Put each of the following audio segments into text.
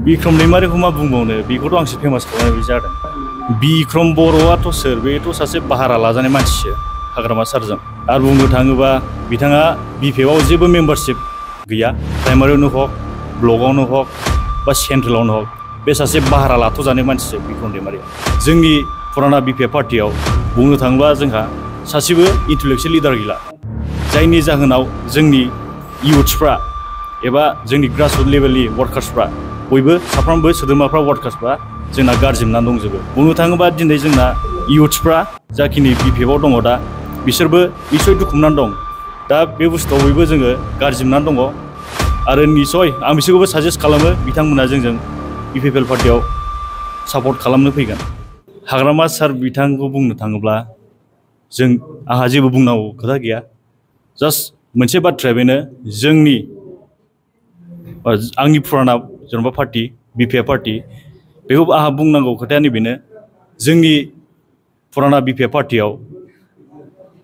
बिक्रम दैमारिखौ मा बुंबावनो बेखौथ' आंसो फेमास खालामनाय जादों। बिक्रम बर'आथ' सोर बेथ' सासे भारा लाजानाय मानसिसो हाग्रामा सारजों। आरो बुंनो थाङोबा बिथाङा बिपिएफआव जेबो मेम्बारशिप गैया, प्राइमारियावनो हक ब्लकआवनो हक बा सेन्ट्रेलावनो हक बे सासे भारा लाथ'जानाय मानसिसो बिक्रम दैमारिया। जोंनि फुराना बिपिएफ पार्टियाव बुंनो थाङोब्ला जोंहा सासेबो इन्टेलेक्चुयेल लिडार गैला, जायनि जाहोनाव जोंनि इयुथ्सफ्रा एबा जोंनि ग्रासरुट लेभेलनि वार्कार्सफ्रा बयबो साफ्रोमबो सोद्रोमाफ्रा वार्कार्सफ्रा जोंना गारजोबनानै दंजोबो। बुंनो थाङोबा दिनै जोंना इयुथ्सफ्रा जाखिनि बिपिएफआव दङ दा बिसोरबो निसय दुखु मोननानै दं। दा बे बुस्थुआव बयबो जोङो गारजोबनानै दङ आरो निसय आं बिसोरखौबो साजेस्ट खालामो बिथांमोना जोंजों बिपिएफ पार्टियाव सापर्ट खालामनो फैगोन। हाग्रामा सार बिथांखौ बुंनो थाङोब्ला आंहा जेबो बुंनांगौ खोथा गैया। जास्ट मोनसे बाथ्राया बेनो, आंनि फुराना जेनेबा पार्टि बिपिएफ पार्टि बेखौ आंहा बुंनांगौ खोथायानो बेनो, जोंनि फुराना बिपिएफ पार्टियाव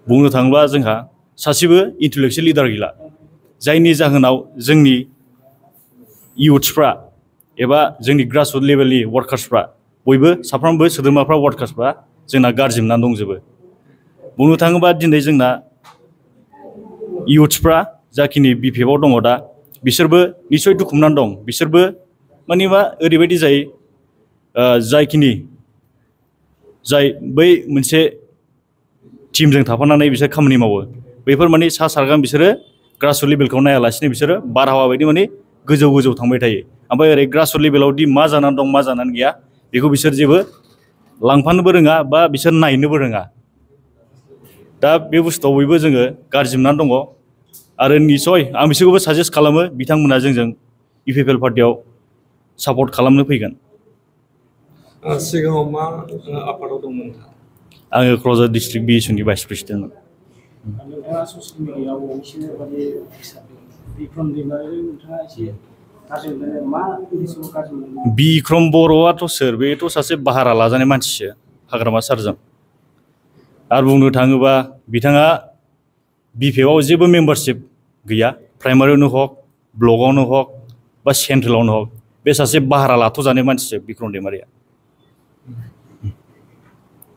बुंनो थाङोब्ला जोंहा सासेबो इन्टेलेक्चुयेल लिडार गैला, जायनि जाहोनाव जोंनि इयुथ्सफ्रा एबा जोंनि ग्रासरुट लेभेलनि वार्कार्सफ्रा बयबो साफ्रोमबो सोद्रोमाफ्रा वार्कार्सफ्रा जोंना गारजोबनानै दंजोबो। बुंनो थाङोबा दिनै जोंना इयुथ्सफ्रा जाखिनि बिपिएफआव दङ दा बिसोरबो निसय दुखु मोननानै दं। बिसोरबो माने मा ओरैबायदि जाय बै मोनसे टिमजों थाफानानै बिसोर खामानि मावो बैफोर माने सा सारगां बिसोरो ग्रासरुट लेभेलखौ नायालासिनो बिसोरो बारहावा बायदि माने गोजौ थांबाय थायो। ओमफ्राय ओरै ग्रासरुट लेभेलाव दि मा जानानै दं मा जानानै गैया बेखौ बिसोर जेबो लांफानोबो रोङा बा बिसोर नायनोबो रोङा। दा बे बुस्थुआव बयबो जोङो गारजोबनानै दङ आरो निसय आं बिसोरखौबो साजेस्ट खालामो बिथांमोना जोंजों बिपिएफ पार्टियाव सापर्ट खालामनो फैगोन। सिगाङाव मा आफादाव दंमोन? आङो क'क्राझार डिस्ट्रिक्ट बिएसएफनि भाइस प्रेसिडेन्टमोन। नोंथाङा ससियेल मिडियायाव मोनसे बायदि बिक्रम दैमारिजों नोंथाङा एसे बिक्रम बर'आथ' सोर बेथ' सासे भारा लाजानाय मानसिसो हाग्रामा सारजों। आरो बुंनो थाङोबा बिथाङा बिपिएफआव जेबो मेम्बारशिप गैया, प्राइमारियावनो हक ब्लकआवनो हक बा सेन्ट्रेलावनो हक बे सासे भारा लाथ'जानाय मानसिसो बिक्रम दैमारिया।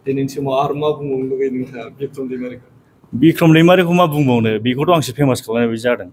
दिनैनि समाव आरो मा बुंबावनो लुगैयो नोंथाङा बिक्रम दैमारिखौ? बिक्रम दैमारिखौ मा बुंबावनो बेखौथ' आंसो फेमास खालामनाय जादों।